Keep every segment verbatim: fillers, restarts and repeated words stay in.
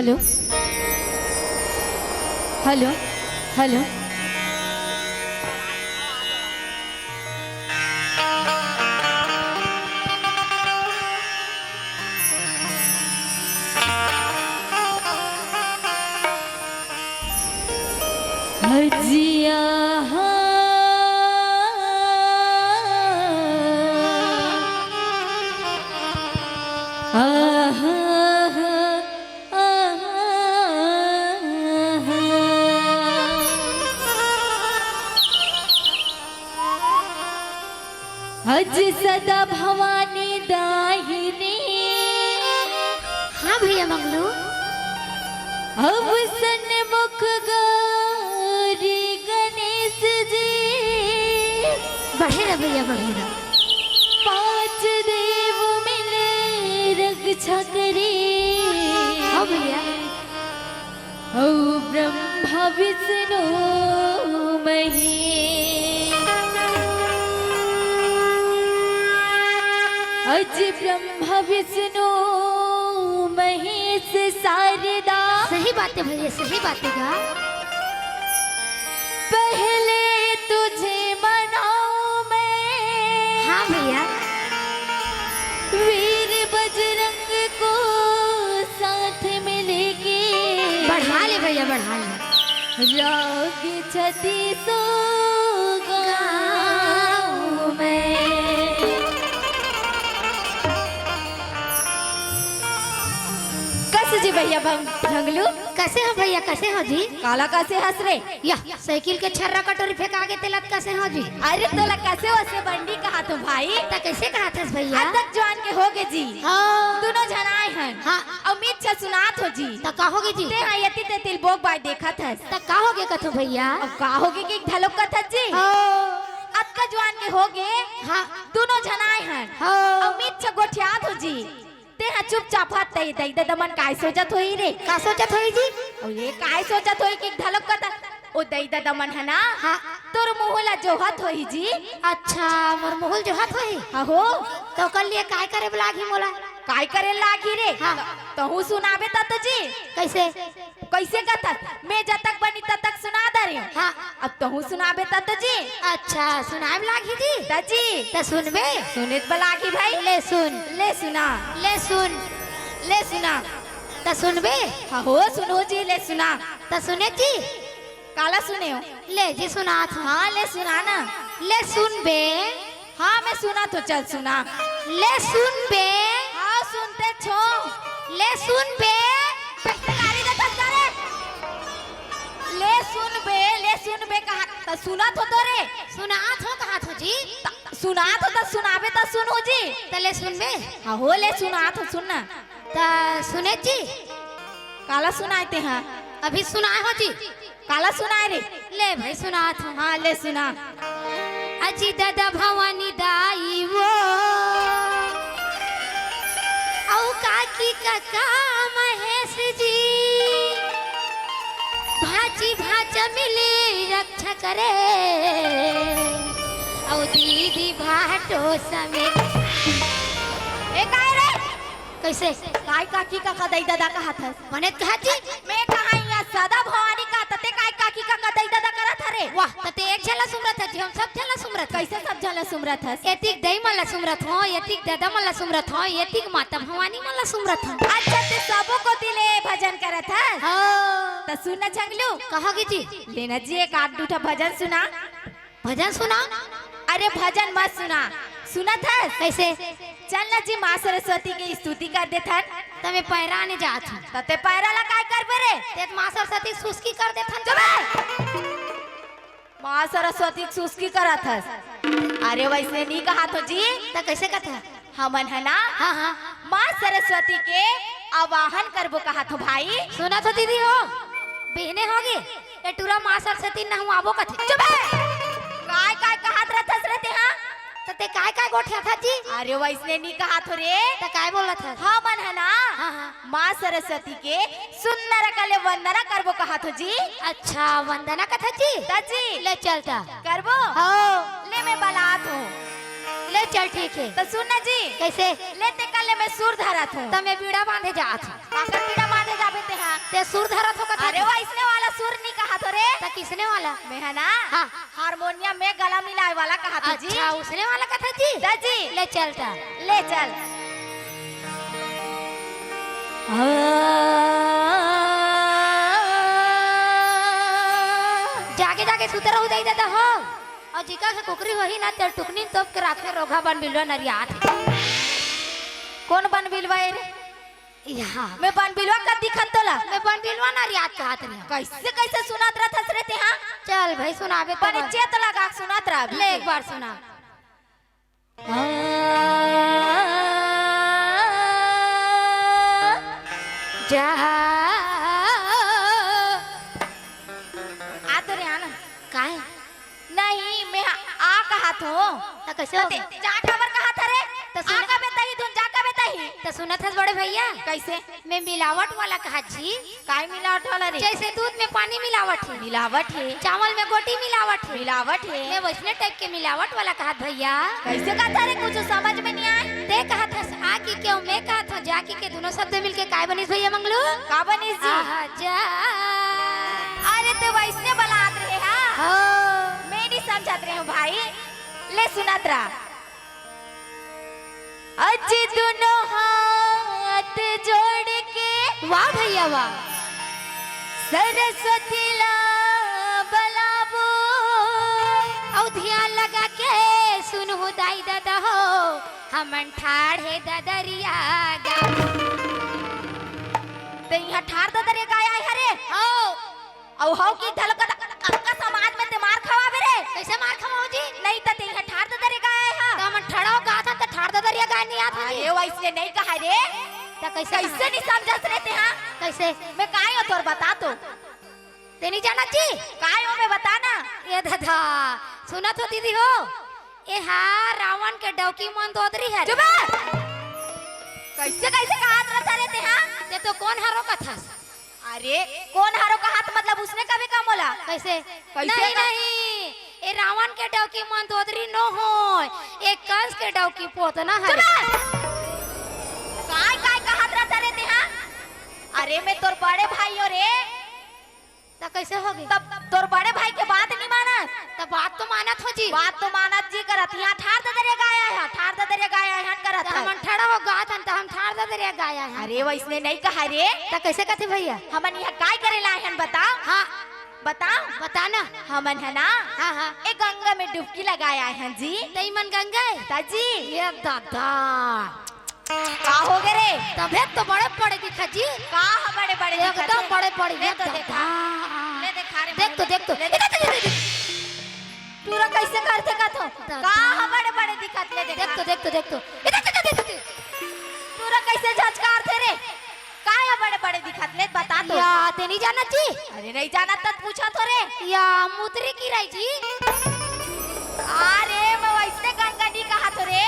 Hello, hello, hello. हजिया हा, आहा हा, आहा हा। हज सदा भवानी दाहिनी। हाँ भैया मंगलू। अब सन्मुख गौरी गणेश जी। बढ़े रह भैया, बढ़े रह। पांच देव मिले रक्षा करे। हाँ भैया। हौ ब्रह्मा विष्णु महेश। अज ब्रह्मा विष्णु महेश शारदा। सही बात है भैया, सही बात है गा। पहले तुझे मनाऊं मैं। हाँ भैया। वीर बजरंग को साथ मिलके। बढ़ा ले भैया, बढ़ा ले। राग छत्तीसो गाऊं मैं। कस जी भैया भंग-, भंगलू। कसे हो भैया, कसे हो जी? काला कसे हस रे? या, साइकिल के छर्रा कटोरी फेंका के तेलत कसे हो जी? अरे तोला कसे वसे बंडी कहाथों भाई। त कैसे कहाथस भैया? अतक जुवान के होगे जी। हाँ। दुनों झन आए हन। हाँ। अउ मीत छ सुनात हो जी। त का होगे जी? तेहा यति तेतिल बोक बाय देखत हस। त का होगे कथों भैया? अब का होगे कि घलोक कथस जी? हाँ। अतका जुवान के होगे। हाँ। दुनों झन आए हन। हाँ। अउ मीत छ गोठियात हो जी। तेहा चुपचाप हस, तई दई ददा मन काय सोचत होही रे? का सोचत होही जी? अउ ये काय सोचत होही कि घलोक कथस, ओ दई ददा मन ह ना, हाँ। तोर मुंह ला जोहत होही जी। अच्छा, मोर मुंह ल जोहत होही? हाँ हो। त ओकर लिए काय करे बर लागही मोला? काय करे लागही रे? हाँ। त-, तहूँ सुनाबे त तो जी। कैसे? कैसे कथस? मैं जतक बनी ततक सुना डरेंव। हाँ। अब तहूँ सुनाबे त तो जी। अच्छा, सुनाए म लागही जी? त जी। त सुनबे? सुने त बर लागही भाई। ले सुन। ले सुना। ले सुन। ले सुना। त सुनबे? हाँ हो, सुनहूँ जी, ले सुना। त सुने जी? काला सुनेव? ले जी सुनात हँव। हाँ, ले सुना ना। ले सुनबे? हाँ, मैं सुनात हँव, चल सुना। ले सुनबे। हाँ, सुनतेच हँव। ले सुनबे। पैसा गारी देथस का रे? ले सुनबे, ले सुनबे कहा, त सुनत हँव तो रे। सुनात हँव कहाथों जी। त सुनात हँव त सुनाबे त सुनहूँ जी। त ले सुनबे। हाँ हो, ले सुनात हँव, सुन ना। त सुने जी। काला सुनाए तेहा? अभी सुनाए हँव जी। काला सुनाए रे? ले भाई सुनात हँव। हाँ, ले सुना। अजी दादा भवानी दाई वो, अउ काकी काका महेश जी, भांची भांचा मिली रक्षा करे, अउ दीदी भाटो समेत। ए काय रे? कैसे? काय काकी काका दई ददा कहाथस? बने कहा जी। मैं कहा इहाँ सदा भवानी का, त ते काय काकी काका दई ददा करत हस रे? वाह, त ते एक झन ला सुमरत हस जी, हम सब झन ला सुमरत हन। कैसे सब झन ला सुमरत हस? एतिक दई मन ला सुमरत हँव, एतिक ददा मन ला सुमरत हँव, एतिक माता भवानी मन ला सुमरत हँव। अच्छा, ते सबो कोती ले भजन करत हस? हाँ। त सुन ना झंगलू। कहोगे जी? ले ना जी, एक आध दू ठा भजन सुना। भजन सुना? अरे भजन मत सुना, सुनत हस? कैसे? चल ना जी, माँ सरस्वती के स्तुति कर देथन। त मैं पैरा आने जात हँव। त ते पैरा ला काय करबे रे? ते त माँ सरस्वती सुस्की कर देथन। चुप बे! माँ सरस्वती सुस्की करत हस। अरे वैसने नी कहाथों जी। त कैसे कथे? हमन ह ना, हाँ, हाँ। माँ सरस्वती के आवाहन करबो कहाथों भाई। सुनत हो दीदी हो, बिहने होगे, ए टूरा माँ सरस्वती नहवाबो कथे। चुप हे! काय काय कहत रहथस रे तेहा? त ते काय काय गोठियाथस जी? अरे वैसने नी कहाथों रे। त काय बोलत हस? हमन ह ना, हाँ, हाँ। माँ सरस्वती के सुंदर अकन ले वंदना करबो कहाथों जी। अच्छा, वंदना कथस जी? त जी। ले चल त। करबो? हाँ। ले मैं बलात हँव। ले चल, ठीक हे। त सुन ना जी। कैसे? ले ते कर ले मैं सुर धरत हँव। त मैं बीड़ा बांधे जात हँव। काकर बीड़ा बांधे जाबे तेहा। ते सुर धरत हो कथा अरे जी। वइसने वाला सुर नी कहाथों रे। त किसने वाला? मैं हा ना हाँ। हारमोनियम में गला मिलाए वाला कहाथों जी। अच्छा, उसने वाला कथा जी। त जी। ले चल त। ले चल। जागे जागे सुते रहू दाई ददा हो। अउ जिका के कुकरी होही ना, तेल टुकनी तोप के राखे रोघा बन बिलवा नरियात हे। कोन बन बिलवा ए रे? यहाँ। मैं बन बिलवा कब दिखत तोला? मैं बन बिलवा नरियात कहात रहे। कइसे कइसे सुनात रहत हस रे तेहा? चल भाई सुनाबे तो बने बन। चेत लगा के सुनात रह अभी ले से। एक बार सुना। जा। आ तो रे, आ ना। काहे? नहीं, मैं हा-, आ कहाथों। त कइसे हो ते गया? जा काबर कहाथा रे? त सुन आ का बेतही धुन, जा का बेतही। त सुनत हस बड़े भइया? कइसे? मैं मिलावट वाला कहात जी। काय मिलावट वाला रे? जइसे दूध में पानी मिलावट हे। मिलावट हे। चावल में गोटी मिलावट हे। मिलावट हे। मैं वइसने टाइप के मिलावट वाला कहात भइया। कइसे कहाथा रे? कुछ समझ में नी आय। ते कहाथस आ कि के अउ मैं कहाथों जा कि के, दूनों शब्द मिलके काय बनिस भइया मंगलू? का बनिस जी? आहा जा। अरे ते वइसने बलात रहे हा? हो। मैं नी समझत रहेंव भाई। ले सुनत रह। अजी दूनों हाथ जोड़ के वाह भइया वाह। सरस्वती ला बलाबो। अउ धियान लगा के सुनहू दाई ददा हो, हमन ठाढ़े ददरिया गाबो। ते इहाँ ठाढ़ ददरिया गाय आय हरे? हव। अउ हव कि धलकत अक्का समाज में ते मार खवाबे रे। कइसे मार खवाहूँ जी? नहीं त ते इहाँ ठाढ़ ददरिया गाय आय हा। त हमन ठड़ाव गाथन त ठाढ़ ददरिया गाय नी आत हे जी। अरे वइसने नहीं कहा रे। त कइसे कइसे कहा? नी समझस रे तेहा? कइसे? मैं काय हों तोर बता तो। ते नी जानत जी? काय हों मैं बता ना। ए ददा, सुनत हो दीदी हो? ए हा रावण के डौकी मंदोदरी हरे। चुप! कइसे कइसे कहात रहत रे तेहा? ते तो कोन हरो कथस? अरे, कोन हरो कहात मतलब उसने कभी का मोला? कइसे? कइसे नहीं, का? नहीं, ए रावण के डौकी मंदोदरी नो होय, ए कंस के डौकी पोतना हरे। चुप! काय, काय कहात रहत रे तेहा? अरे, मैं तोर बड़े भाई हों रे। त कइसे होगे? तब तोर बड़े भाई के बात नी मानस? त बात तो मानत हों जी। बात तो मानत जी करत, इहाँ ठाढ़ ददरिया गाय आय हा, ठाढ़ ददरिया गाय आय हन करत त हस। हमन ठड़ाव गाथन, त हम ठाढ़ ददरिया गाय आय हन। अरे, वइसने नहीं कहा रे। त कइसे कथे भइया? हमन इहाँ काय करे ला आय हन, बताव? हाँ। बताव? बता ना। हमन ह ना हाँ, हाँ। ए गंगा में डुबकी लगाय आय हन जी। तई मन गंगा ए? त जी। ए ददा। का होगे रे? तभे तो बड़े बड़े दिखत जी। का ह बड़े बड़े दिखत एकदम हे? बड़े बड़े, ले तो एकदम। देखा। हाँ। ले देखा रे, देख तो, देख तो। ले देख। टूरा कइसे करथे कथो? दादा। का ह बड़े बड़े दिखत, ले देखा। देख तो, देख तो, देख तो। ए, देख, देख, देख, देख। टूरा कइसे झचकारथे रे? का ह बड़े बड़े दिखत, ले बता तो। या, ते नहीं जानत जी? अरे नहीं जानत त पूछत हों रे। या, मुतरी किराय जी। अरे, मैं वइसने गंगा नहीं कहत हों रे।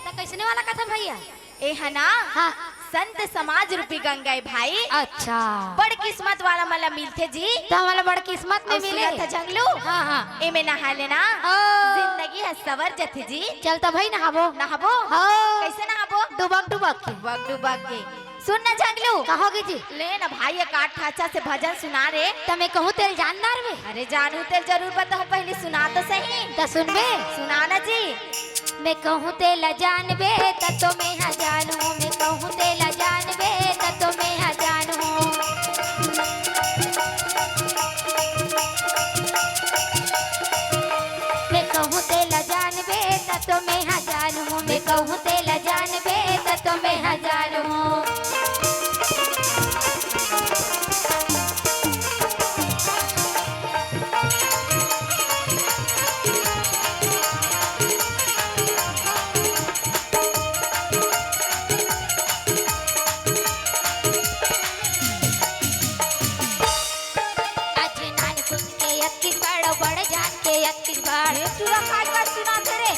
त कइसने वाला कथस भइया? ए ह ना हाँ। संत समाज रूपी गंगा ए भाई। अच्छा। बड़ किस्मत वाला मन ला मिलथे जी। त हमला बड़ किस्मत में अउ मिले। सुनत ह झंगलू? हाँ, हाँ। एमे नहा लेना। ओ। जिंदगी ह सवर जथे जी। चल त भाई नहाबो। नहाबो? हाँ। कइसे नहाबो? डुबक डुबक के। डुबक डुबक के। सुन ना झंगलू। का होगे जी? ले ना भाई, एक आध ठा अच्छा से भजन सुना रे। त मैं कहूँ तेला जानना रे। अरे जानहूँ तेला जरूर बताहूँ, पहिली सुना तो सही। त सुनबे? सुना ना जी। मैं कहूँ तेला जानबे, त तो मैं हा जानहूँ, मैं कहूँ तेला जानबे, त तो मैं हा जानहूँ। मैं कहूँ तेला जानबे, त तो मैं हा जानहूँ, मैं कहूँ तेला जानबे, त तो मैं हा जानहूँ। आज नानकुन के अक्किस बाड़, बड़ जान के अक्किस बाड़। ये टूरा काय का सुनाथे रे?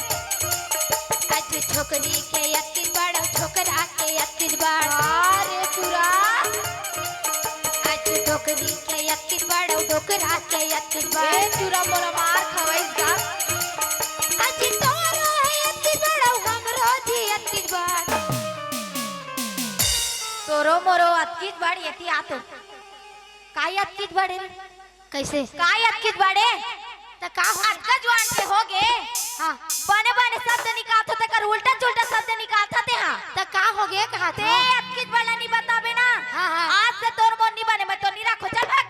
आज छोकरी के अक्किस बाड़, छोकरा के अक्किस बाड़। अरे टूरा। आज डोकरी के अक्किस बाड़, डोकरा के अक्किस बाड़। ए टूरा मोला मार खवाइस गा। आज तोरो हे अक्किस बाड़, हमरो जी अक्किस बाड़। तोरो मोरो अक्किस अतकीच बड़ एती आतो। काई अतकीच बड़े रे? कइसे? काई अतकीच बड़े? त का हो? अतका जुवान के होगे। हाँ। बने बने शब्द निकालथो, तेकर उल्टा जुल्टा शब्द निकालथो तेहा। त का होगे कहाथे? अतकीच बड़ ला नी बताबे ना। हाँ, हाँ। आज से तोर मोर नी बने, मैं तो नी राखों, चल भाग।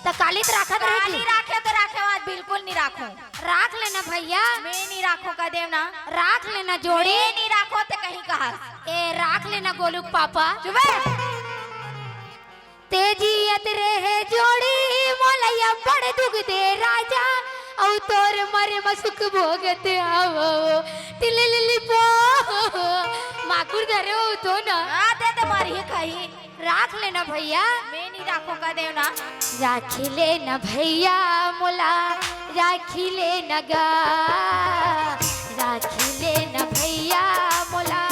त काली त राखत रहे काली जी। राखे त राखे, आज बिल्कुल नी राखों। राख लेना भइया। मैं नी राखों कह देव ना। राख लेना जोड़ी। मैं नी राखों ते कहीं कहा। ए, राख लेना गोलू के पापा। चुप बे। ते जियत रहे जोड़ी मोला अब्बड़ दुख दे राजा, अउ तोर मरे म सुख भोगत आवो। टिलिलिलिपो। माकुर धरे हो तो ना। हाँ, ते ते मारी है खाई। राख लेना भइया। मैं नी राखों कह देव ना। राखी लेना भइया मोला, राखी लेना गा, राखी लेना भइया मोला,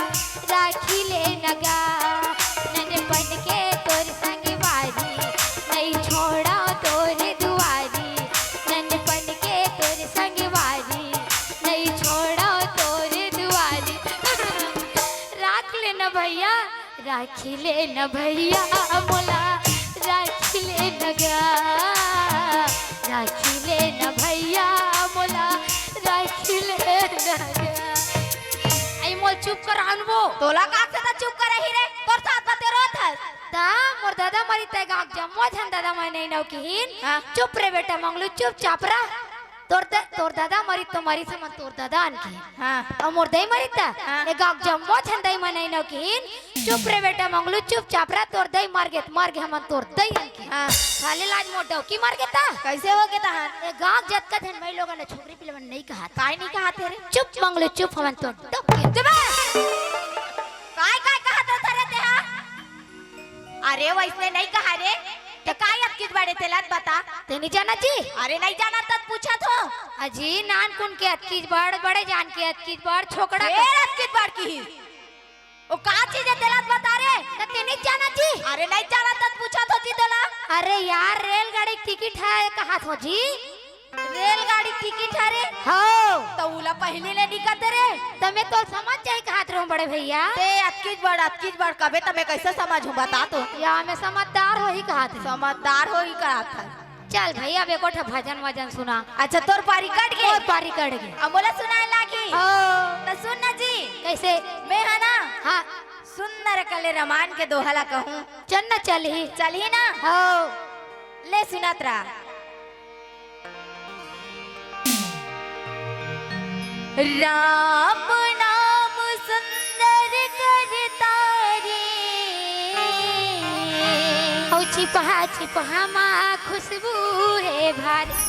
राखी लेना गा। ननपन के तोर संगवारी, नइ छोड़ों तोर दुवारी। ननपन के तोर संगवारी, नइ छोड़ों तोर दुवारी। राख लेना भइया, राखी लेना भइया मोला, राखी लेना गा, राखी लेना भइया मोला, राखी लेना गा। अई मोला चुप करान वो। तोला का से त चुप करही रे, तोर साथ बाते रोत हस। त मोर ददा मरी ते गाँव जम्मो झन ददा मन नइ नव किहिन। हाँ। चुप रे बेटा मंगलू, चुपचाप रह। तोर द-, तोर ददा मरी तो मरी समन तोर ददा अनके। हाँ। अउ मोर दई मरी त, हाँ। ए गाँव जम्मो झन दई मन नइ नव किहिन, चुप रे बेटा मंगलू, चुपचाप रह, तोर दई मर गे, मर गे हमन तोर दई अनके। हाँ। साले लाज मोर डौकी मर गे त। कइसे होगे तहार? ए गाँव जतका झन माई लोगन छोकरी पिलवन नइ कहात। काय नइ कहात हे रे? चुप मंगलू, चुप हमन तोर डौकी। चुप बे। काय, काय कहात रहे रे तेहा? अरे वइसने नइ कहा रे, ते काय अतकीच बड़े तेला त बता। ते नइ जानत जी? अरे नइ जानत त पूछत हों। अजी नानकुन के अतकीच बड़, बड़े जान के अतकीच बड़, छोकरा के फेर अतकीच बड़ किही। ओ का चीज हे तेला त बता रे। त ते नइ जानत जी? अरे नइ जानत त पूछत हों जी तोला। अरे यार रेलगाड़ी के टिकट हे कहात हों जी। रेलगाड़ी टिकट हरे? हव। त उला पहिली ले निकलते रे। त मैं तो समझ जाही कहत रहूं बड़े भइया। ते अतकीच बड़, अतकीच बड़ कबे त मैं कइसे समझहूं बता तो। या मैं समझदार होही कहत हूं। समझदार होही कहत हस। चल भइया अब एको ठा भजन वजन सुना। अच्छा तोर पारी कट गे? मोर पारी कट गे। अब मोला सुनाए लागी? हव। त सुन ना जी। कइसे? मैं हा ना? हाँ। सुंदर कले रमान के दोहा ला कहूं। चल ना चलही। चलही ना? हव। ले सुनत रह। राम नाम सुंदर कर तारी। अउ चिपहा चिपहा मा खुशबू हे भारी।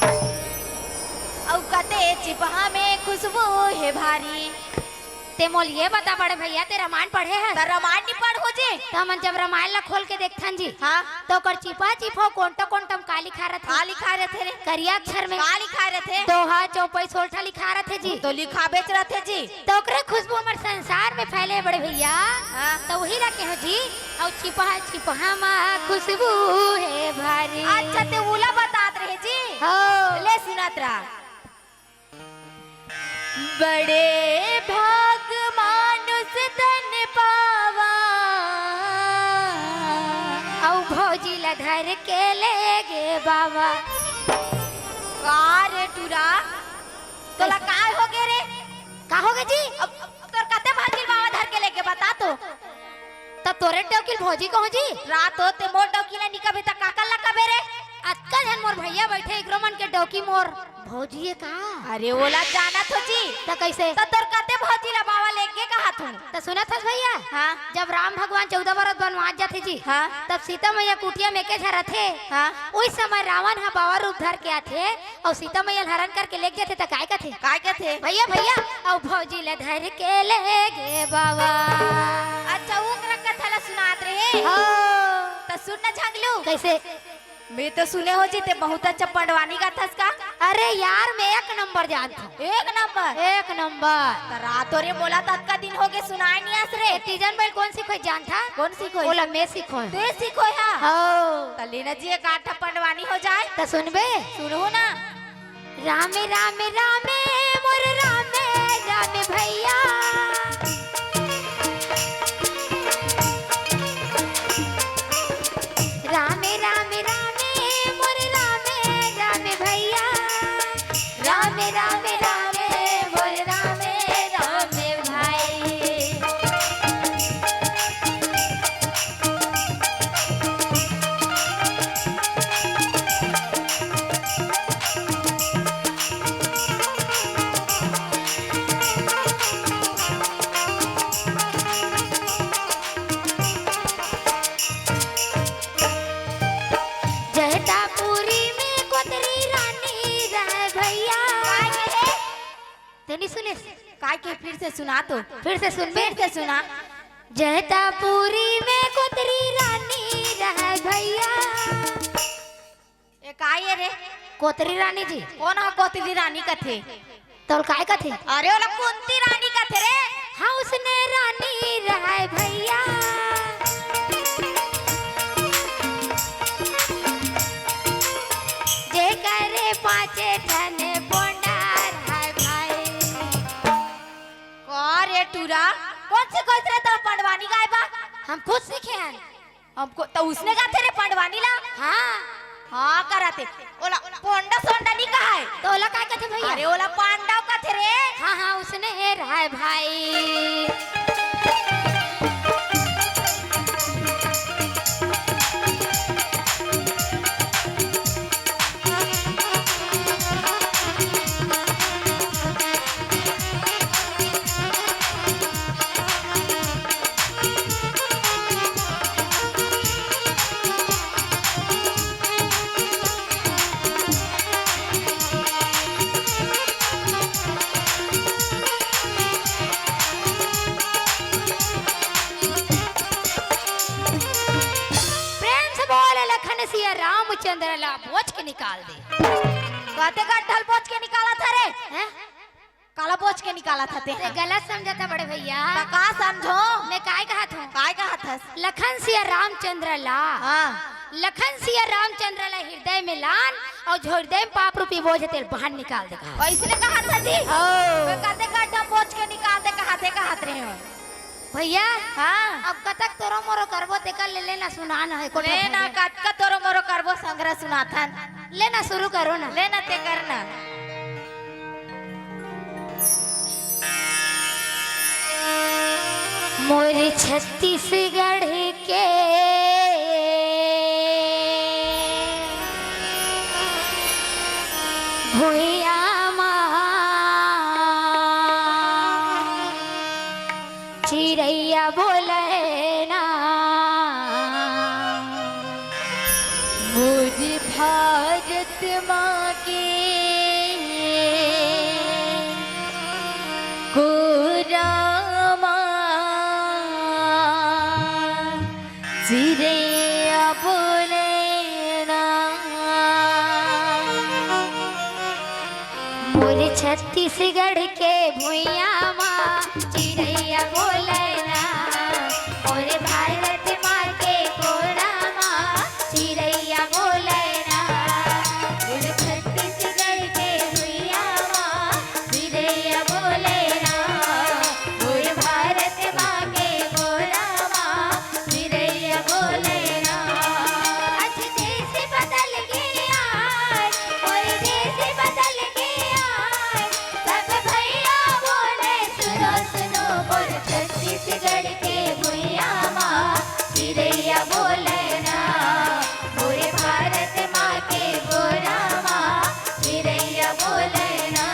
अउ कते चिपहा में खुशबू हे भारी। ते मोल ये बता बड़े भइया, ते रामायण पढ़े हस? त रामायण नी पढ़हूं जी। त हमन जब रामायण ला खोल के देखथन जी, हाँ। त ओकर चिपहा चिपहा कोंटा कोंटा म का लिखा रथे? का लिखा रथे रे? करिया अक्षर में। का लिखा रथे? दोहा, चौपाई, सोरठा लिखा रथे जी। तो लिखाबेच रथे जी। त ओकरे खुशबू हमर संसार में फैले हे बड़े भइया। हाँ। त उही ला केहों जी, अउ चिपहा चिपहा मा खुशबू हे भारी। अच्छा, ते उला बतात रहे जी। हो। ले सुनत रह। बड़े भाग मानुष तन पावा। अउ भौजी ला धर के ले गे बाबा। का रे टूरा, तोला का होगे रे? का होगे जी? अब तोर कते भौजी बाबा धर के लेगे बता तो। त तोरे डौकी ल भौजी कहूं जी? रात होते मोर डौकी ला निकबे त काकर ला कबे रे? अतका झन मोर भइया बइठे, एकरो मन के डौकी मोर भौजी हे का? अरे ओला जानत हो जी। त कइसे? त तोर कते भौजी ला बाबा लेगे कहत हूं। त सुनत हस भइया? हाँ। जब राम भगवान चौदह बरस बनवास जाथे जी, हाँ। तब सीता मइया कुटिया में एके झन रथे। हाँ। उही समय रावण ह बाबा रूप धर के आथे। अउ सीता मइया ल हरन करके लेग जाथे त काय कथे? काय कथे? भइया, भइया, अउ भौजी ल धर के लेगे बाबा। अच्छा, ओकरा कथा ल सुनात रहे? हाँ। त सुन न झंगलू। कइसे? मैं तो सुने हो जी, ते बहुत अच्छा पंडवानी गाथस का? अरे यार, मैं एक नंबर जानत हूं। एक नंबर? एक नंबर। त रातो रे मोला त अतका दिन होगे सुनाय नइ आस रे। तीजन बइल कोन सिखोय जानथा? कोन सिखोय? ओला मैं सिखोय। ते सिखोय हा? हव। त लेना जी एक आठ पंडवानी हो जाय। त सुनबे? सुनहू ना। रामे रामे रामे मोर रामे रामे भइया। के फिर से सुना तो। फिर से सुन, फिर से सुना। जैतापुरी में कोतरी रानी रहय भैया। ए, का ये रे? कोतरी रानी जी। कोन ह कोतरी रानी कथे? तोल काय कथे? अरे, ओला कुंती रानी कथे रे। हाँ, उसने रानी रहय भैया। जे करे पाँचे ठन पोंडा रहय भाई। का रे टूरा, कोन से कोइत रे तोर पंडवानी गाय बा? हम खुद सीखे हन। हमको तो उसने कथे रे पंडवानी ला। हाँ। हाँ, करत हे। ओला पोंडा सोंडा नहीं कहा है। तो ओला काय कथे भैया? अरे, ओला पांडव कथे रे। हाँ, हाँ, उसने हे रहय भाई। प्रेम से बोल, लखन सिया रामचंद्र ला बोच के निकाल दे। काते का ढल बोच के निकालत हे रे? हैं? काला बोच के निकालत हे ते? ते गलत समझत हे बड़े भैया। त का समझों? मैं काय कहत हूँ? काय कहत हस? लखन सिया रामचंद्र ला। हाँ। लखन सिया रामचंद्र ला हृदय में लान अउ जो हृदय में पाप रूपी बोझ हे तेला बाहर निकाल दे कहा। वइसने कहत हस जी? ओ। मैं काते का ढल बोच के निकाल दे कहत हे, कहत रहे हों। भैया, हाँ। अब कतक तोरो मोरो करबो, तेकर ले लेना सुनाना हे, कोठा ले ना, भरे। कतका तोरो मोरो करबो, संघरा सुनाथन। ले ना, शुरू करो ना। ले ना, ते कर ना। मोर छत्तीसगढ़ के भुइयां मा चिरैया बोले ना, मोर भारत माँ के कोरा मा चिरैया बोले ना। मोर छत्तीसगढ़ के भुइयां मा चिरैया बोले ना, मोर भारत माँ के कोरा मा चिरैया बोले ना, मोर छत्तीसगढ़ के भुइयां मा चिरैया बोले ना, मोर भारत माँ के कोरा मा चिरैया बोले ना। आज देश बदल गे आय, मोर देश बदल गे आय। सब भैया बोले सुनो सुनो, मोर छत्तीसगढ़ के भुइयां मा चिरैया बोले ना, मोर भारत माँ के कोरा मा चिरैया बोले ना।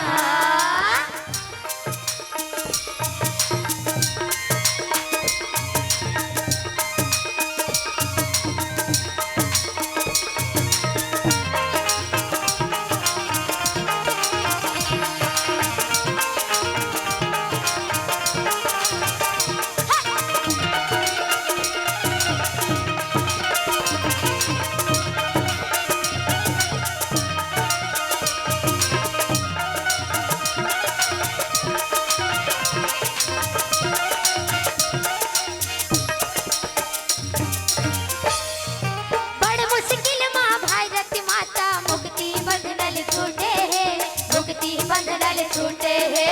बड़ मुश्किल मा भारत माता मुक्ति बंधन ले छूटे हे, मुक्ति बंधन ले छूटे हे।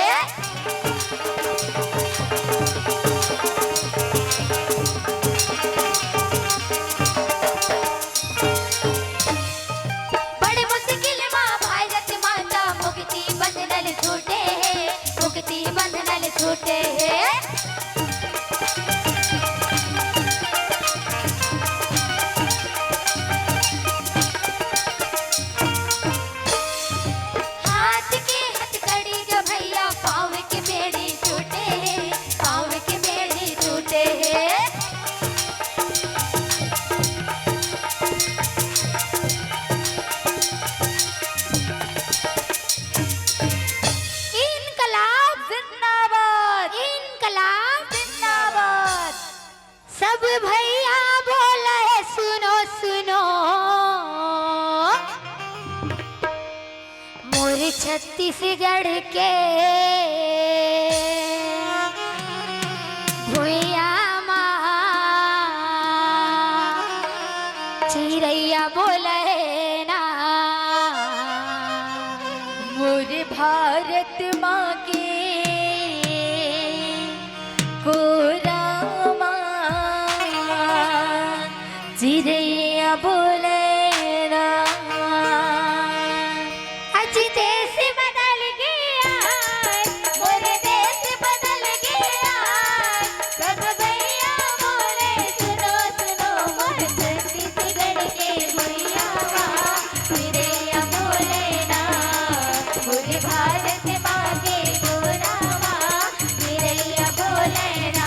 बड़ मुश्किल मा भारत माता मुक्ति बंधन ले छूटे हे, मुक्ति बंधन ले छूटे हे। हाथ के हथकड़ी ग भैया, पाँव के बेड़ी छूटे हे, पाँव के बेड़ी छूटे हे। इनकलाब जिंदाबाद। भैया बोले सुनो सुनो, मोर छत्तीसगढ़ के भुइयां मा चिरैया बोले ना, मोर भारत माँ के कोरा मा चिरैया बोले ना। आज देश बदल गया, मोर देश बदल गया। सब भैया बोले सुनो सुनो, मोर छत्तीसगढ़ के भुइयां मा चिरैया बोले ना, मोर भारत माँ के कोरा मा चिरैया बोले ना।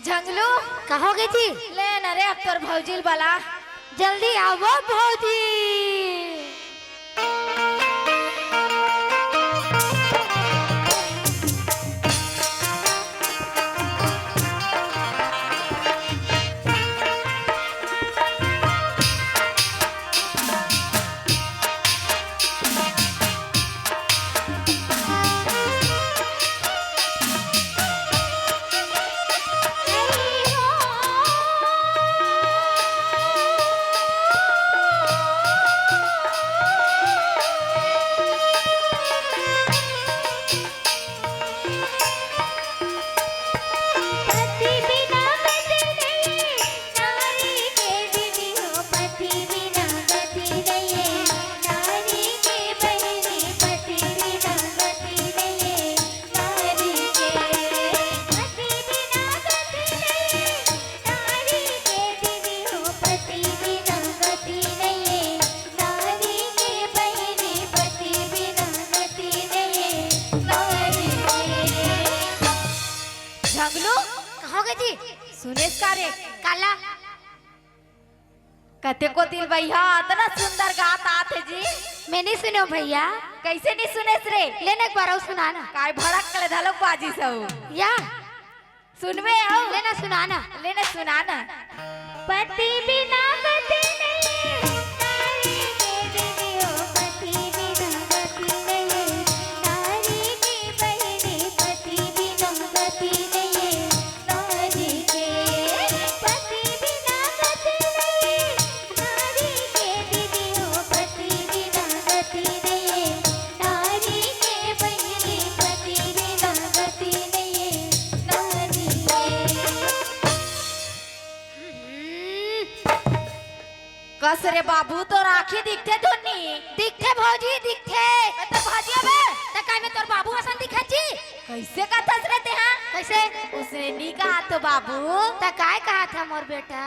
झंगलू, कहोगे जी? ले न रे, अब तोर भौजी ल बला। जल्दी आवो भौजी। झंगलू, कहोगे जी? सुनेस का रे? काला? कतेको दिन भैया अतना सुंदर गात आत हे जी। मैं नहीं सुनो भैया। कैसे नहीं सुनेस रे? ले न एक बार अउ सुना ना। काय भड़क ले धलक बाजी सऊ। या। सुनबे अउ? ले न सुना ना। ले न सुना ना। पति बिना गति नहीं, नारी के दीदी हो, पति बिना गति नहीं, नारी के बहिनी, पति बिना गति नहीं। नारी के पति बिना गति नहीं, नारी के दीदी हो पति बिना गति नहीं, नारी के बहिनी पति बिना गति नहीं, नारी के। कस रे बाबू, तोर आँखी दिखथे धुन नी? दिखथे भौजी, दिखथे। मैं तोर भाजी हवे। त काय मैं तोर बाबू असन दिखत जी? कैसे कथस रे तेहा? कैसे? उसने नी कहा तो बाबू। त काय कहा था मोर बेटा?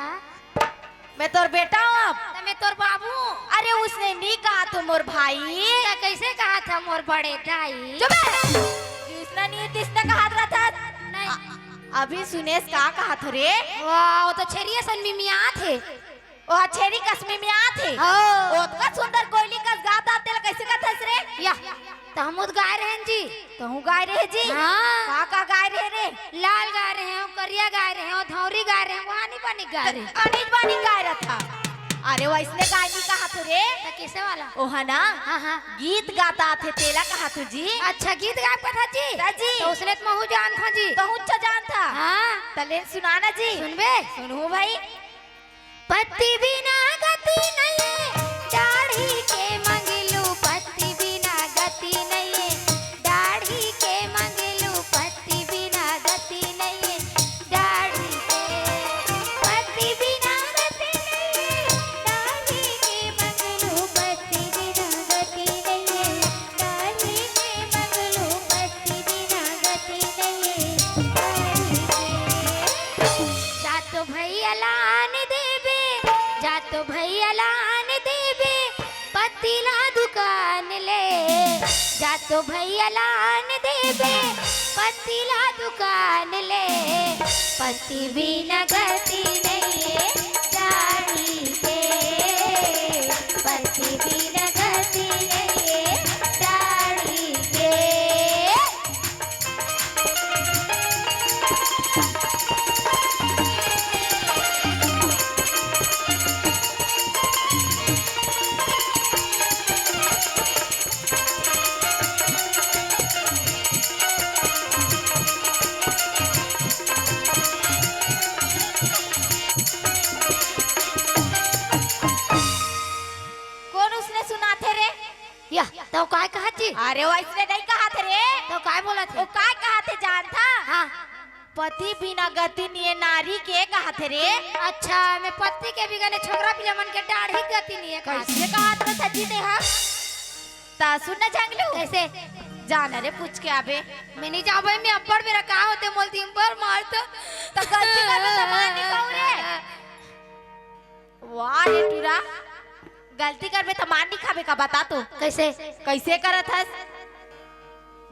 मैं तोर बेटा हूँ अब। त मैं तोर बाबू। अरे उसने नी कहा तो मोर भाई। त कैसे कहा था मोर बड़े दाई? चुप है। जिसने नी तिसने कहा था। नहीं। अ-, अभी सुनेस का कहा था रे? वाह, वो तो छेरी असन मिमियात हे। ओ छेरी कस मिमियात हे। हाँ। ओतका सुंदर कोयली कस गात आत तेला कैसे कथस रे? या, त हमू त गाय रहेन जी। तहूँ गाय रहे जी? हाँ। का का गाय रहे रे? लाल गाय रहे हो, करिया गाय रहे हो, धौरी गाय रहे हो, वहानी पानी गाय रहे। अनिज बानी गाय रहा था। अरे वैसने गाय नी कहा तो रे। त कैसे वाला? ओहा ना। हाँ, हाँ। गीत गात आत हे तेला कहा तो जी। अच्छा, गीत गाय कथा जी? त जी। त उसने त महू जानत हा जी। तहूँ अच्छा जानत हा। हाँ। त ले सुना ना जी। सुनबे? सुनहूँ भाई। पति बिना गति नहीं, दाढ़ी के मंगलू, पति बिना गति नहीं, दाढ़ी के मंगलू, पति बिना गति नहीं, दाढ़ी के, पति बिना गति नहीं, दाढ़ी के मंगलू, पति बिना गति नहीं, दाढ़ी के मंगलू, पति पत्ती ला दुकान ले, जा तो भैया लान देबे। पत्ती ला दुकान ले, पत्ती बिना गति नइये डाढ़ी के। पत्ती बिना गति नइये डाढ़ी के। कोन उसने सुनाथे रे? या, तव काय कहत जी? अरे, वइसने नइ कहत रे। तव काय बोलत हे? वो काय कहत हे जानथा? हाँ। पति बिना गति नइये नारी के कहत हे रे। अच्छा, मैं पति के बिगने छोकरा पिला मन के डाढ़ी गति नइये कहत। कइसे कहत रहे सच्ची ते हा? त सुन ना झंगलू। कइसे? जा ना रे, पूछ के आबे। मैं नइ जाबे, मैं अब्बड़ बेरा का होथे, मोला दिन भर मारथे। त गलती करबे त मार नइ खाहूँ रे। वाह रे टूरा, गलती करबे त मार नइ खाबे का, बता तो। कइसे? कइसे करत हस?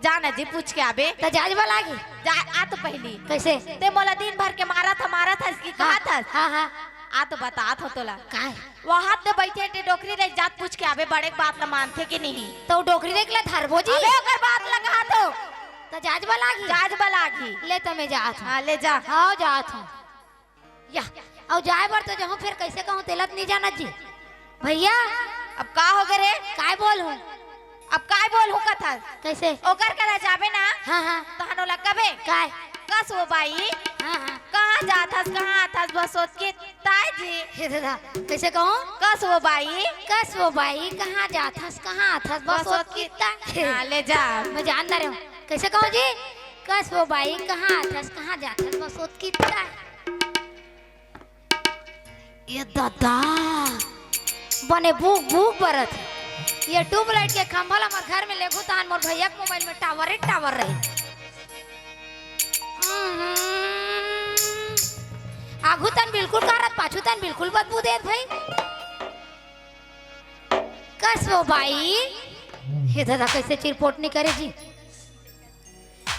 जा ना जी, पूछ के आबे। त जांच बला लागही। जा, आ तो पहिली। कइसे? ते मोला दिन भर के मारत हस, मारत हस कि हाँ, कहत हस? हाँ, हाँ। आ तो बतात हों तोला। काय? वहाँ ते बइठे ते डोकरी रही, जा त पूछ के आबे, बड़े के बात ला मानथे कि नहीं? त वो डोकरी देख ला धरबो जी। अबे ओकर बात ला कहत हों। त जांच बला लागही। जांच बला लागही। ले त मैं जात हों। हाँ, ले जा। हाँ, जात हों। या, अउ जाय बर तो जाहूँ, फेर कइसे कहूँ तेला त नइ जानत जी। भैया। अब का होगे रे? काय बोलहूँ? अब काय बोलहूँ कथस? कइसे? ओकर करा जाबे ना, हाँ, हाँ। तहन ओला कबे? काय? कस वो बाई? हाँ, हाँ। कहाँ जात हस, कहाँ आत हस, बस ओतके ताय जी। हे दादा, कइसे कहूँ? कस वो बाई? कस वो बाई, कहाँ जात हस, कहाँ आत हस, बस बस ओतके ओतके ताय। हाँ, ले जा। मैं जान ना रहे हूँ। कइसे कहूँ जी? कस वो बाई, कहाँ आत हस, कहाँ जात हस, बस ओतके ताय। ये दादा, बने भूख भूख बरत हे। ये ट्यूबलाइट के खंभा ला हमर घर में लेगहूँ तहान मोर भैया के मोबाइल में टावर ही टावर रही। हम्म। आगू तन बिल्कुल कारत, पाछू तन बिल्कुल बदबू देत भाई। कस वो बाई, हे दादा कइसे चिरपोट नइ करे जी।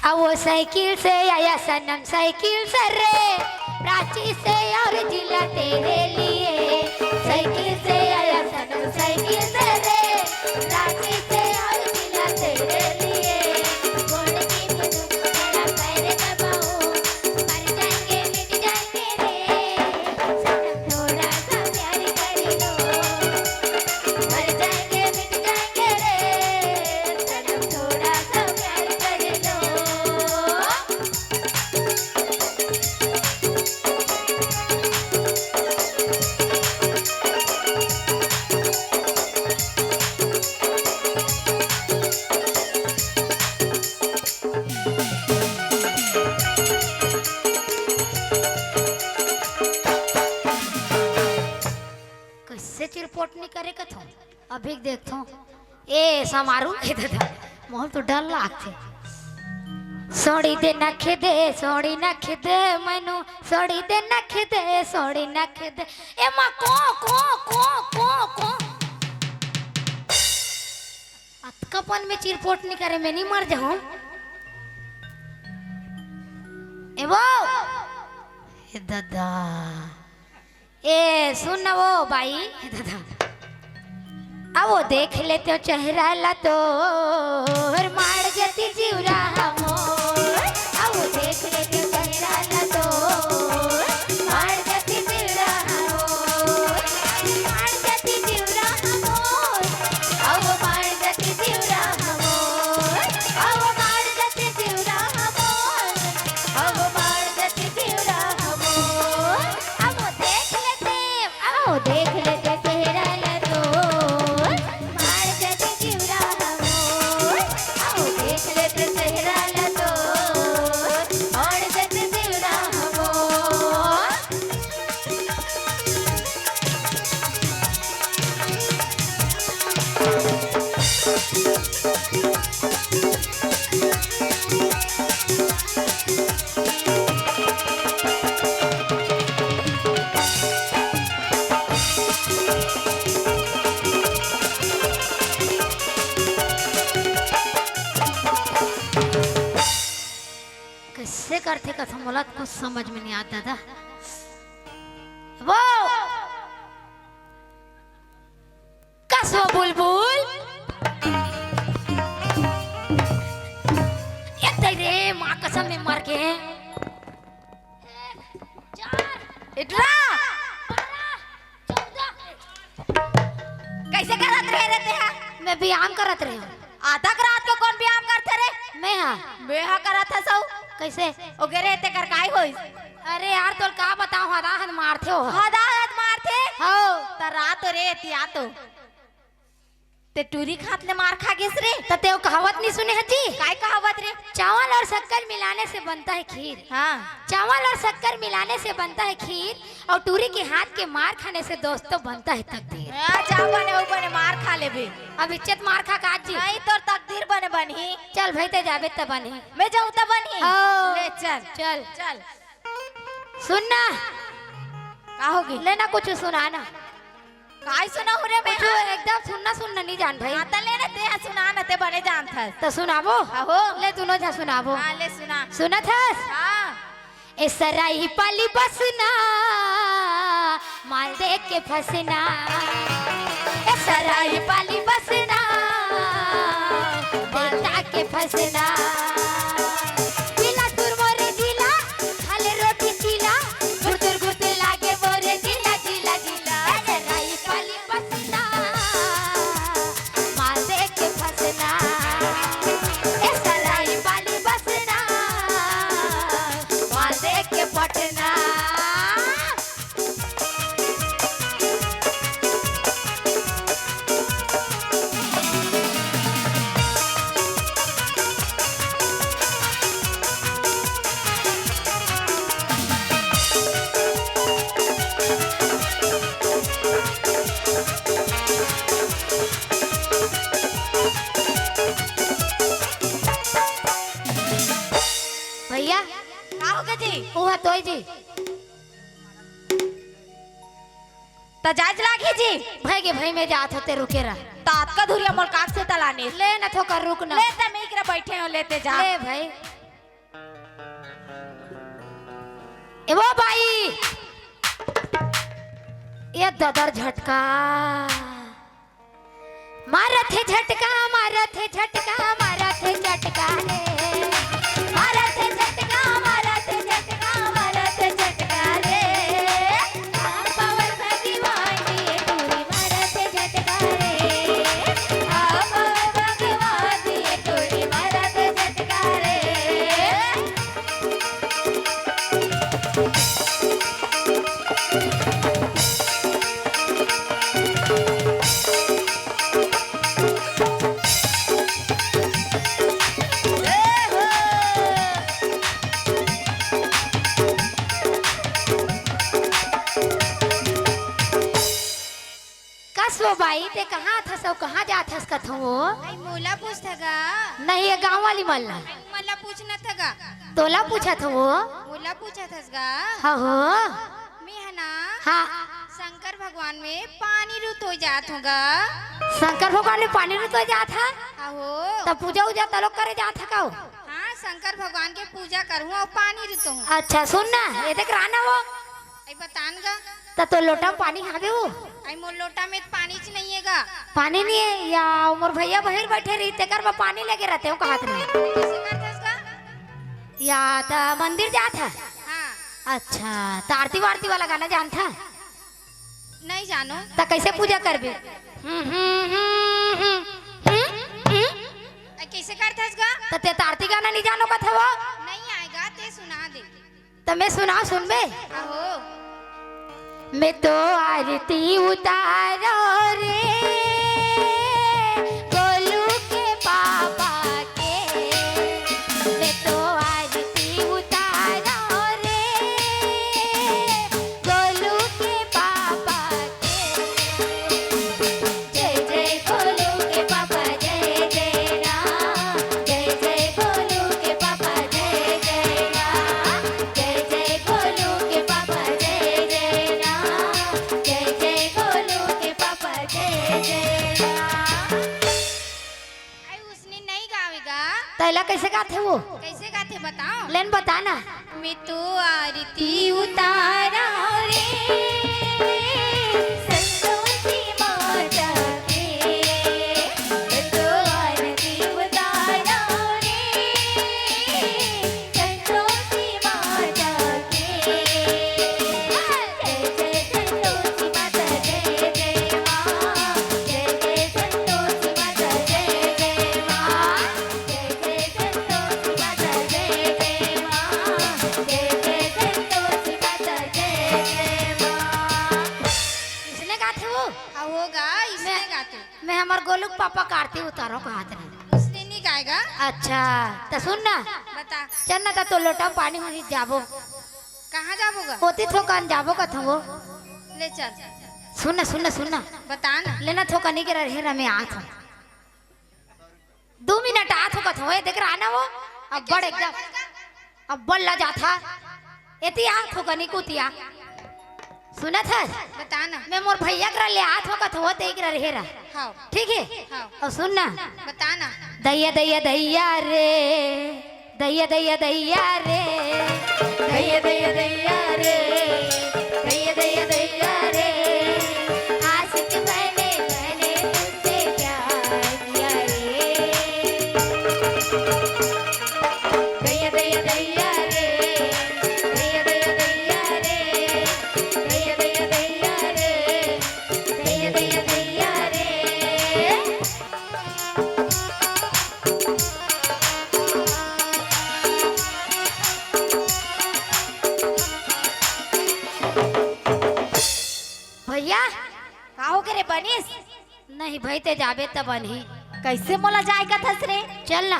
अब वो साइकिल से आया सनम साइकिल से रे, प्राची से और जिला तेरे लिए। साइकिल से आया सनम साइकिल से रे, प्राची से और जिला तेरे लिए। गोड़ की मधुक तेरा पैर दबाऊं, मर जाएंगे मिट जाएंगे रे, सनम थोड़ा सा प्यार कर लो। मर जाएंगे मिट जाएंगे रे, सनम थोड़ा सा प्यार कर लो। कइसे चिरपोट नइ करे कथों? अभी देखथों। ए, समारू, ए दादा, मोला तो डर लागथे। सोड़ी दे नख दे, सोड़ी नख दे, मनु, सोड़ी दे नख दे, सोड़ी नख दे। ए माँ, को, को, को, को, को। अतकापन में चिरपोट नइ करे, मैं नइ मर जाहूँ। ए वो, ए दादा। ए, सुन न वो बाई, ए दादा। अब वो देख लेते हो चेहरा ला तोर, मार जती जीवरा हमोर। अब वो देख लेते हो चेहरा ला तोर, मार जती जीवरा हमोर। मार जती जीवरा हमोर। अब वो मार जती जीवरा हमोर। अब वो मार जती जीवरा हमोर। अब वो मार जती जीवरा हमोर। अब वो देख लेते, अब वो देख लेते चेहरा ला तोर, मार जती जीवरा हमोर। अब वो देख लेते चेहरा ला थे कथम, मोला कुछ समझ में नहीं आता दादा। वो कस वो बुलबुल। ये तेरे माँ कसम में मर गए। एक, चार, इटरा। बारह, चौदह। कैसे करत रहे रे तेहा? मैं व्यायाम करत रहे हूँ। आधा रात को कौन व्यायाम करथे रे? मैं हा। मैं हा करत हस अउ। कैसे? ओगे रे, तेकर काय होइस? अरे यार, तोल का बताओ, हदा हद मारथे हो। हदा हद मारथे? हो। त रात रे, तिया तो। ते टूरी खात ले मार खा गेस रे। त तेव कहावत नहीं सुने हची? काय कहावत रे? चावल और शक्कर मिलाने से बनता है खीर। हाँ। चावल और शक्कर मिलाने से बनता है खीर, और टूरी के हाथ के मार खाने से दोस्तों बनता है तकदीर। हाँ, जा बने, उ बने मार खा लेबे। अब इज्जत मार खा का जी? नहीं, तोर तकदीर बने बनही। चल भाई, ते जाबे त बनही। मैं जाऊँ त बनही? हाँ। ले चल। चल। चल। सुन ना। का होगे? ले ना, कुछ सुना ना। काय सुनाहूँ रे मैं? कुछ एकदम सुनना, सुनना नहीं जान भाई। हाँ, त ले ना, ते सुना ना, ते बने जानथस। त सुनाबो? हाँ हो। ले, दुनो झा सुनाबो। हाँ, ले सुना। सुनत हस? हाँ। ए सराई पाली बसना, माल देख के फसना। ए सराई पाली बसना, माल देख के फसना। बिलासपुर मोरे जिला, खाले रोटी चीला, गुरतुर गुरतुर लागे मोरे जिला, जिला, जिला। ए सराई पाली बसना, माल देख के फसना। ए सराई पाली बसना, माल देख के पटना। भैया, का होगे जी? ओहा तोय जी। त जायज लागही जी। भाई के भाई में जात होते रुके रह। त अतका धुरिया मोल काट से तलाने। ले न थोकर रुक न। ले त मैं इकरा बैठे हो, लेते जा। ले भाई। ए वो भाई, ये ददर झटका। मारत हे झटका, मारत हे झटका, मारत हे झटका रे। मारत हे झटका, मारत हे झटका, मारत हे झटका रे। पावर भगवान जी टूरी मारत हे झटका रे। पावर भगवान जी टूरी मारत हे झटका रे। कस वो बाई, ते कहाँ आथस अउ कहाँ जाथस कथों वो? आई मोला पूछत गा? नहीं, ये गाँव वाली मन ला। आई मन ला पूछना था गा। तोला पूछत हो वो? मोला पूछत हस गा? हाँ हो। मैं है ना, हाँ। शंकर भगवान में पानी रुतोय जात हूँ गा। शंकर भगवान में पानी रुतोय जात है? हाँ हो। तब पूजा उजा तलोक करे जात है का हो? हाँ, शंकर भगवान के पूजा करूँ अउ पानी रुतोहूँ। अच्छा सुन ना, ये देख रहा ना वो। आई बतान गा। त तोर लोटा म पानी हावे वो? आई मोर लोटा में त पानी च नइये गा। पानी नइये या मोर भैया बहिर बइठे रही, तेकर बर पानी लेके रहितेंव कहत रहे। कइसे करथस गा? या त मंदिर जात ह? हाँ। अच्छा, त आरती वारती वाला गाना जानथस? नइ जानों। त कइसे पूजा करबे? हम्म, हम्म, हम्म, हम्म, हम्म, हम्म। आई कइसे करथस गा? त तें त आरती गाना नइ जानों कथस वो? नइ आय गा, तें सुना दे। त मैं सुनावँ, सुनबे? आहो। मैं तो आरती उतारों रे, गोलू के पापा के। मैं तो आरती उतारों रे, गोलू के पापा के। जय जय गोलू के पापा, जय जय राम। जय जय गोलू के पापा, जय जय राम। जय जय गोलू के पापा, जय जय राम। जय जय गोलू के पापा, जय जय राम। आई उसने नइ गावे गा। त एला कइसे गाथे वो? कइसे गाथे? बताओ। लेन बता ना। मैं तो आरती उतारा रे, संतोषी माता के। मैं तो आरती उतारा रे, संतोषी माता के। जय जय संतोषी माता, जय जय माँ। जय जय संतोषी माता, जय जय माँ। जय जय संतोषी माता, जय जय माँ। जय जय संतोषी माता, जय जय माँ। इसने गाथे वो? हाँ, होगा, इसने मैं, गाथे। मैं हमर गोलू के पापा का आरती उतारो कहत रहे। उसने नहीं गाएगा। अच्छा, त सुन ना। बता। चल ना, त तो लोटा पानी होही जाबो। कहाँ जाबो गा? ओती थोकन जाबो कथो वो। ले चल। सुन ना, सुन ना, सुन ना। बता ना। लेना थोकनी के रहे रमे आत हूँ। दू मिनट आत हो कथो, ए, देख रहा ना वो, अब्बड़ एकदम, अब्बड़ ला जाथा। एती आत हो कनी कुतिया। सुनत हस? बता ना। मैं मोर भैया करा ले आत हो कथो, देख रहा रे रा। हाँ। ठीक है? हाँ। अउ सुन ना। बता ना। दैया, दैया, दैया रे। दैया, दैया, दैया रे। दैया, दैया, दैया रे। दैया, दैया, दैया रे। आशिक मैंने, मैंने तुझसे प्यार किया रे। दैया, दैया, दैया रे। दैया, दैया, दैया रे। दैया, दैया, दैया रे। दैया, दैया, दैया रे। भैया, का हो गे रे, बनिस? नहीं भई, ते जाबे त बनही। कइसे मोला जाय कथस रे? चल ना।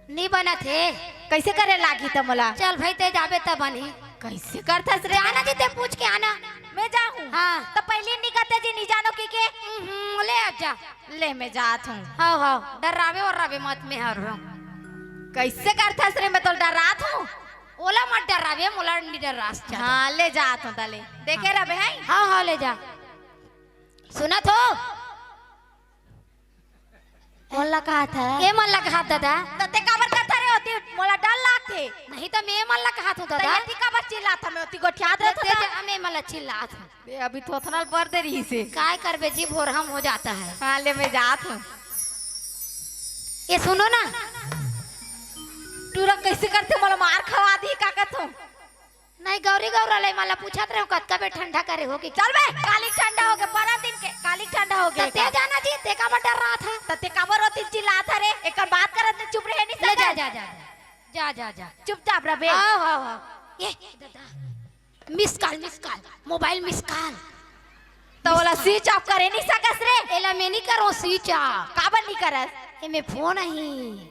नी बनत हे। कइसे करे लागही त मोला? चल भई, ते जाबे त बनही। कइसे करथस रे? जाना जी, ते पूछ के आना। मैं जाहूँ? हाँ। त पहिली नी कहते जी, नी जानो कहिके। हम्म, ले आ जा। ले, मैं जात हूँ। हव, हव, डर्राबे वर्राबे मत, मैं हर हूँ। कइसे करथस रे, मैं तोला डर्रात हूँ। ओला मत डर्राबे, मोला नी डर्रास जा। हाँ, ले जात हूँ, त ले। देखे रहिबे, हैं? हव, हव, ले जा। सुनत हो? मोला कहाथा। ए मन ला कहाथा दादा। त ते काबर करथा रे ओती, मोला डर लागथे। नहीं त मैं मन ला कहाथों त दादा। एती काबर चिल्लाथा, मैं ओती गोठियात ते, रहथों ते त। जा, मैं मन ला चिल्लाथों। बे, अभी थोथना ल पर दे रहिसे। काय करबे जी, भोरहम हो जाता है। हाँ, ले मैं जात हूँ। ए सुनो ना। टूरा कइसे करथे, मोला मार खवा दिही का कथों। नहीं, गौरी गौरा ले मला पूछत रहे हो, कतका बे ठंडा करे हो कि चल बे, काली ठंडा हो गे, बारह दिन के काली ठंडा हो गे त ते का? जाना जी, ते काबर डर्राथा? त ते काबर ओती चिल्लाथा रे? एकर बात करत ले चुप रहे नहीं ले जा, सकत? जा, जा, जा, जा, जा, जा। चुपचाप रह बे। हाँ, हाँ, हाँ। ये दादा, miss call, miss call, mobile miss call। त ओला miss call। Switch off करे नहीं सकस रे? एला मैं नहीं करों switch off। काबर नहीं करस? एमे phone आही।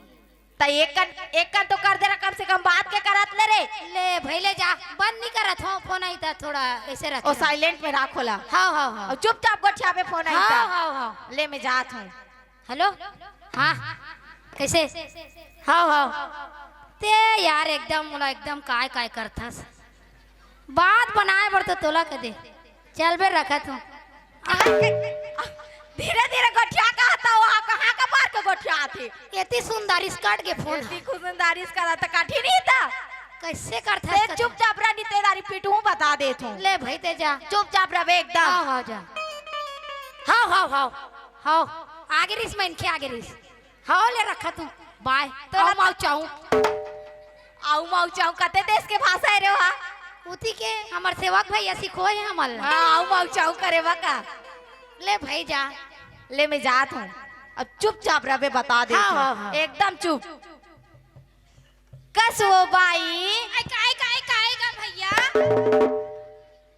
त एक कन, एक कन तो कर दे रहा, कम से कम बात के करत ले रे। ले भई ले जा, बंद नहीं करत हो phone, आई त थोड़ा ऐसे रख। ओ silent में राख ओला। हाँ, हाँ, हाँ। अउ चुपचाप गोठियाबे phone आई त। हाँ, हाँ, हाँ। ले मैं जात हूँ। Hello, हाँ, कइसे? हाँ, हाँ। ते यार एकदम मोला एकदम काय काय करथस। बात बनाए बर तो तोला कदे चल बे, रखत हूँ। धीरे धीरे गोठिया, कहाथा, वहाँ कहाँ का पार के गोठियाथे? एती सुंदर skirt के phone एती हे। सुंदर skirt त काठी नहीं त। कइसे करथा ते इसका? चुपचाप रह, नहीं ते दारी पीटहूँ, बता देत हूँ। ले भई ते जा। चुपचाप रह बे एकदम। हव, हव, जा। हव, हव, हव, हव। आगे रिस मनखे, आगे रिस। हव, ले रखत हूँ। Bye। तो आऊ रख- माऊ चाहूँ। आऊ माऊ चाहूँ कते देश के भाषा हे रे ओहा? उती के हमर सेवक भैया सिखोय हे हमन ला। हाँ, आऊ माऊ चाहूँ करे बा का? ले भई जा। ले मैं जात हूँ। अब चुपचाप रह बे, बता देत हूँ। हाँ, हाँ। एकदम चुप। कस वो बाई? आय, काय, काय, काय गा भैया?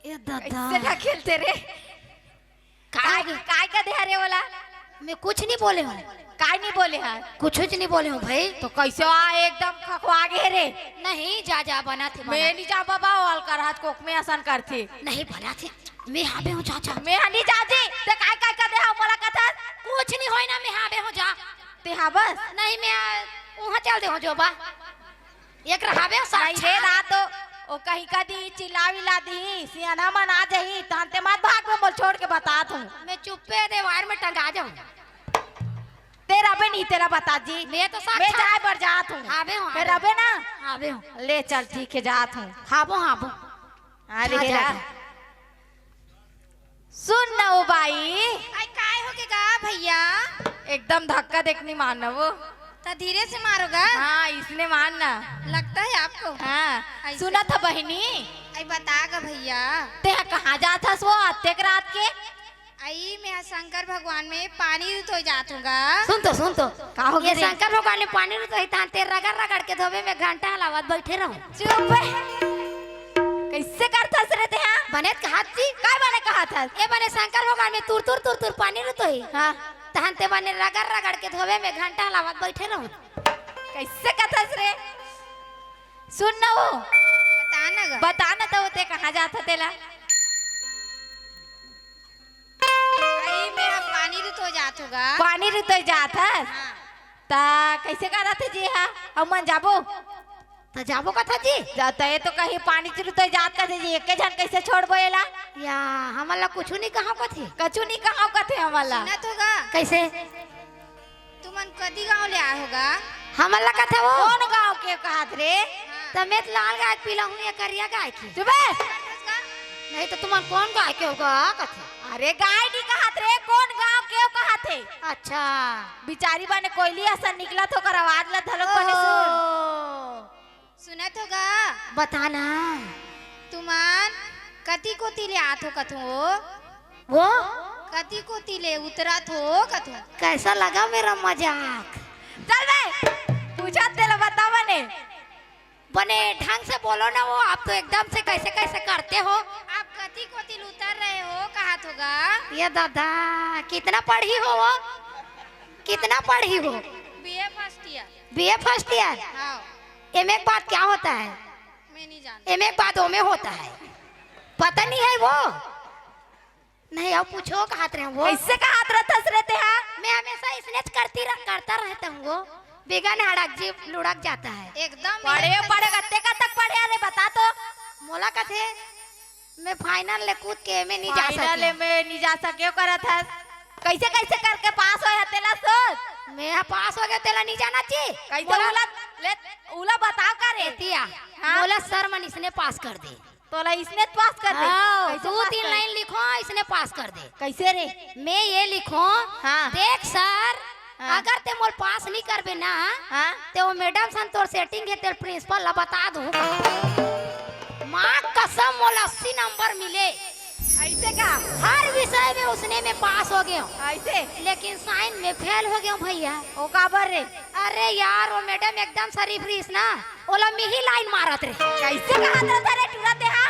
ए दादा। कइसे ढकेलथे रे? काय, काय? काय का दे रे ओला? मैं कुछ नहीं बोले हूँ। काय नहीं बोले हस? कुछ नहीं बोले हूँ भई। त कइसे आ एकदम खखवा गे रे? नहीं, जा, जा, बनाथे, मैं बनाथे। नहीं जा बाबा, ओल कर हाथ कोक में असन करथे। नहीं, बनाथे। मैं हाबे हूँ, जा, जा। मैं हा नहीं जात हूँ। ते काय, काय का दे हस, मोला कथस? कुछ नहीं होय ना, मैं हाबे हूँ, जा। ते हा बस? नहीं, मैं, आ, उहाँ चल दे हूँ, जो बा। एक रहावे साथ नहीं रे, रात ओ, ओ कहीं का दी चिल्ला विल्ला दी, सियाना मन आ जाही, तहन ते मत भाग में मोल छोड़ के बतात हूँ। मैं चुप्पे दे वायर में टंगा जाऊँ। ते फेर अबे नहीं तेला बता जी। मैं तो साथ मैं जाए बर जात हूँ। आबे हूँ, फेर आबे। अबे ना। आबे हूँ। ले चल, ठीक है, जात हूँ। हाबो, हाबो। अरे जा, जा, हेरा। जा। सुन न वो बाई। आई, काय हो गे गा भैया? एकदम धक्का देखनी मारना वो। त धीरे से मारो गा। हाँ, इसने मारना। लगता है आपको? हाँ। ऐसे। सुना था बहिनी। आई, बता गा भैया। ते ह कहाँ जात हस वो अतेक रात के? आई, मैं ह शंकर भगवान में पानी रुतोय जात हूँ गा। सुन तो, सुन तो। का हो ये गे रे? शंकर भगवान में पानी रुतोय, तहां ते रगड़ रगड़ के धोबे में घंटा हलावत बैठे रहूं। चुप बे। कैसे करथस रे ते हा? बने कहत जी। काय बने कहत हस? ए बने शंकर भगवान में तुर तुर तुर तुर पानी रुतोय। हाँ। तहां ते बने रगड़ रगड़ के धोबे में घंटा हलावत बैठे रहूं। कैसे कहत हस रे? सुन न वो। बता न गा। बता न तो ते कहाँ जात ह तेला? आई, मैं ह पानी रुतोय जात हूँ गा। पानी रुतोय जात हस? हाँ। त कैसे करत हे जी हा? अउ मन जाबो? त जाबो कथा जी। जा, त ये तो कहीं पानी रुतोय जात कथे जी, एके झन कैसे छोड़बो एला? या, हमन ला कुछु नहीं कहा कथे। कछु नहीं कहा कथे हमन ला। सुनत हो गा? कैसे? तुमन कती गांव ले आए हो गा? हमन ला कथे वो। कौन गांव के कहत रे? हाँ। त मैं त लाल गाय के पीला हूँ, ये करिया गाय के। चुप बे। नहीं तो तुमन कौन गाय के हो गा कथे? अरे गाय नहीं कहत रे, कौन गांव के हो कहत हे? अच्छा। बिचारी बने कोयली असन निकलत हो, ओकर आवाज ला धलोक बने सुन। ओहो। सुनत हो गा? बता ना। तुमन कती कोती ले आत हो कथों वो? वो? कती कोती ले उतरत हो कथों? कैसा लगा मेरा मजाक? चल बे, पूछत तेला बता बने। बने ढंग से बोलो ना वो, आप तो एकदम से कैसे कैसे करते हो। आप कती कोती ले उतर रहे हो कहत हो गा? ये दादा, कितना पढ़ी हो वो? कितना पढ़ी हो? BA first year. BA first year? हाँ। एमए के बाद क्या होता है? मैं नहीं जानती। एमए के बाद ओमे होता है। पता नहीं है वो? नहीं, अउ पूछो, कहत रहे वो। कैसे कहत रहथस रे ते हा? मैं हमेशा इसने करती रह-, करता रहता हूँ वो। बिगन हड़क जी लुढ़क जाता है। एकदम पढ़े, पढ़े, कत्ते कतक पढ़े रे, बता तो। मोला कथे, मैं फाइनल ले कूद के एमे नहीं जा फाइनल सके। एमे नहीं जा सके, करत हस। कैसे, कैसे करके पास होय ह, तेला सोच। मैं ह पास हो गया, तेला नहीं जाना जी। कैसे बोला। उला, ले, उला बताओ का रे? एतिया, हाँ। बोला सर मन इसने पास कर दे। तोला इसने पास कर दे। हाँ, कैसे दू पास तीन कर? लाइन लिखो, इसने पास कर दे। कैसे रे? मैं ये लिखो, हाँ। देख सर, हाँ। अगर ते मोल पास नहीं करबे ना, हाँ। ते वो मैडम सन तोर सेटिंग है, तेल प्रिंसिपल ला बता दूँ। माँ कसम, मोला अस्सी नंबर मिले। ऐसे का? हर विषय में उसने में पास हो गए हूँ। ऐसे? लेकिन साइंस में फेल हो गए हूँ भैया। ओ काबर रे? अरे यार, वो मैडम एकदम शरीफ रहीस ना, ओला मिही लाइन मारत रहे। कैसे कहत रहत रे टूरा ते हा?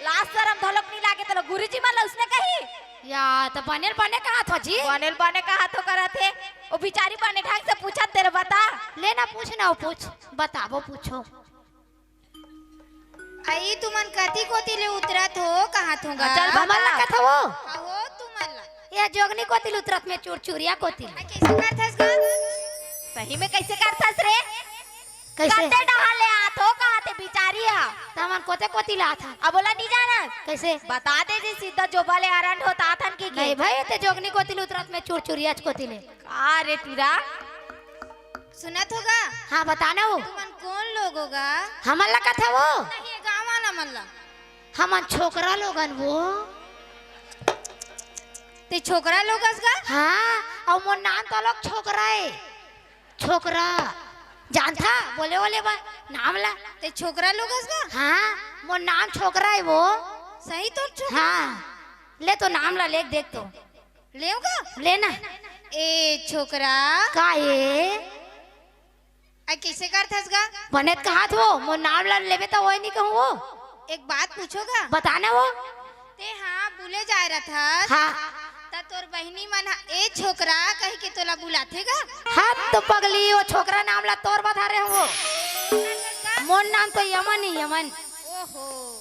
लाज शरम धलोक नहीं लागे तोला, गुरुजी मन ला उसने कही? या, त बनेल बने कहत हो जी। बनेल बने कहत हो करत हे। ओ बिचारी बने ढंग से पूछत तेरे बता। ले ना पूछ ना, वो पूछ। बताबो पूछो। आई तुमन कती कोती ले उतरत हो, कहत हो गा? चल हमन ला बता। कथो वो। अहो तुमन ला। ये जोगनी कोती ले उतरत में चुरचुरिया कोती ले। आ, कैसे करथस गा? सही में कैसे करथस रे? कैसे? कते डहार ले आत हो, कहत हे बिचारी हा। त हमन कोते कोती ले आत हन। अब बोला नहीं जाना। कैसे? बता दे जी, सीधा जोबा ले आरंड होत आत हन की के? नहीं भाई, ते जोगनी कोती ले उतरत में चुरचुरिया कोती ले। का रे टूरा? सुनत हो गा? हाँ, बता ना वो। तुमन कौन लोग हो गा? हमन ला कथे वो। नहीं, ये गाँव वाला मन ला। हमन छोकरा लोगन वो। ते छोकरा लोग हस गा? हाँ, अउ मोर नाम तो लोग छोकरा है। छोकरा। जानथा? बोले, बोले बा, नाम ला। ते छोकरा लोग हस गा? हाँ, मोर नाम छोकरा है वो। सही तो छोकरा? हाँ, ले तो नाम ला, ले देख तो। लेव गा? ले ना। ए छोकरा। का ए? आ, कैसे करथस गा? बने त कहत हो, मोर नाम ला लेबे त ओए नहीं कहूँ वो। एक बात पूछो गा? बता ना वो। ते हाँ, बुले जाए रथस। हाँ। त तोर बहिनी मन हा, "ए छोकरा," कहि के तोला बुलाथे गा? हाँ, तो पगली, वो छोकरा नाम ला तोर बता रहे हो वो। मोर नाम तो यमन ही यमन। ओहो।